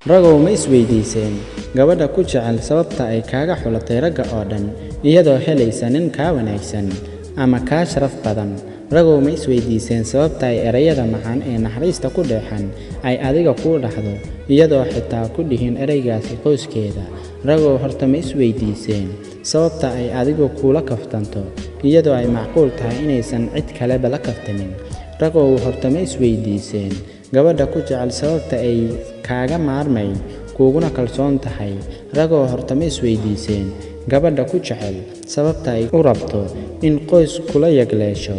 Ragow, ma isweydiiseen gabadha ku jecel sababta ay kaaga xulatay ragga oo dhan, iyadoo helaysa nin kaa wanaagsan ama kaa sharaf badan? Ragow, ma isweydiiseen sababta ay erayada macaan ee naxariista ku dheexan ay adiga kuu dhahdo, iyadoo xitaa ku dhihin eraygaasi qoyskeeda? Ragow, horta ma isweydiiseen sababta ay adigu kuula kaftanto, iyadoo ay macquul tahay inaysan cid kaleba la kaftamin? Ragow, horta ma isweydiiseen gabadha ku jecel sababta ay kaaga maarmayn kuuguna kalsoon tahay? Ragow, horta ma isweydiiseen gabadha ku jecel sababta ay u rabto in qoys kula yagleesho,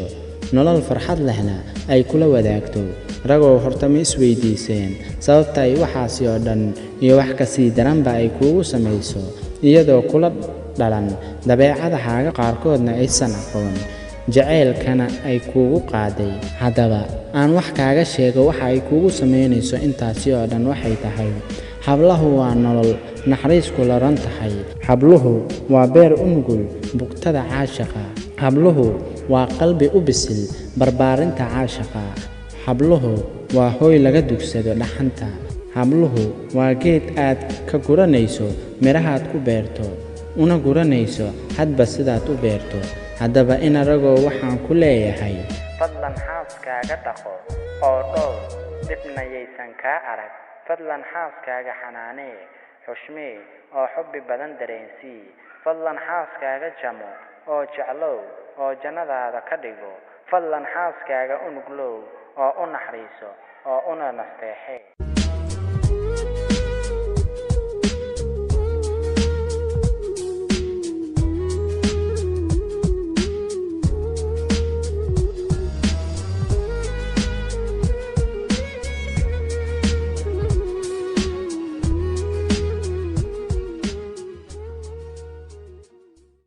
nolol farxad lehna ay kula wadaagto? Ragow, horta ma isweydiiseen sababta ay waxaasi oo dhan iyo wax ka sii daranba ay kuugu samayso, iyadoo kula dhalan, dabeecadahaaga qaarkoodna aysan aqoon, jacaylkana ay kuugu qaaday? Haddaba aan wax kaaga sheego waxa ay kuugu samaynayso intaasi oo dhan waxay tahay: hablahu waa nolol naxariisku laran tahay. Habluhu waa beer u nugul bugtada caashaqa. Habluhu waa qalbi u bisil barbaarinta caashaqa. Habluhu waa hooy laga dugsado dhaxanta. Habluhu waa geed aad ka guranayso midhahaad ku beerto, una guranayso hadba sidaad u beerto. Haddaba ina ragow, waxaan ku leeyahay: fadlan xaaskaaga dhaqo oo dhowr, dhibna yaysan kaa arag. Fadlan xaaskaaga xanaanee, xushmee oo xubbi badan dareensii. Fadlan xaaskaaga jamo oo jeclow oo jannadaada ka dhigo. Fadlan xaaskaaga u nuglow oo u naxariiso oo una nasteexee.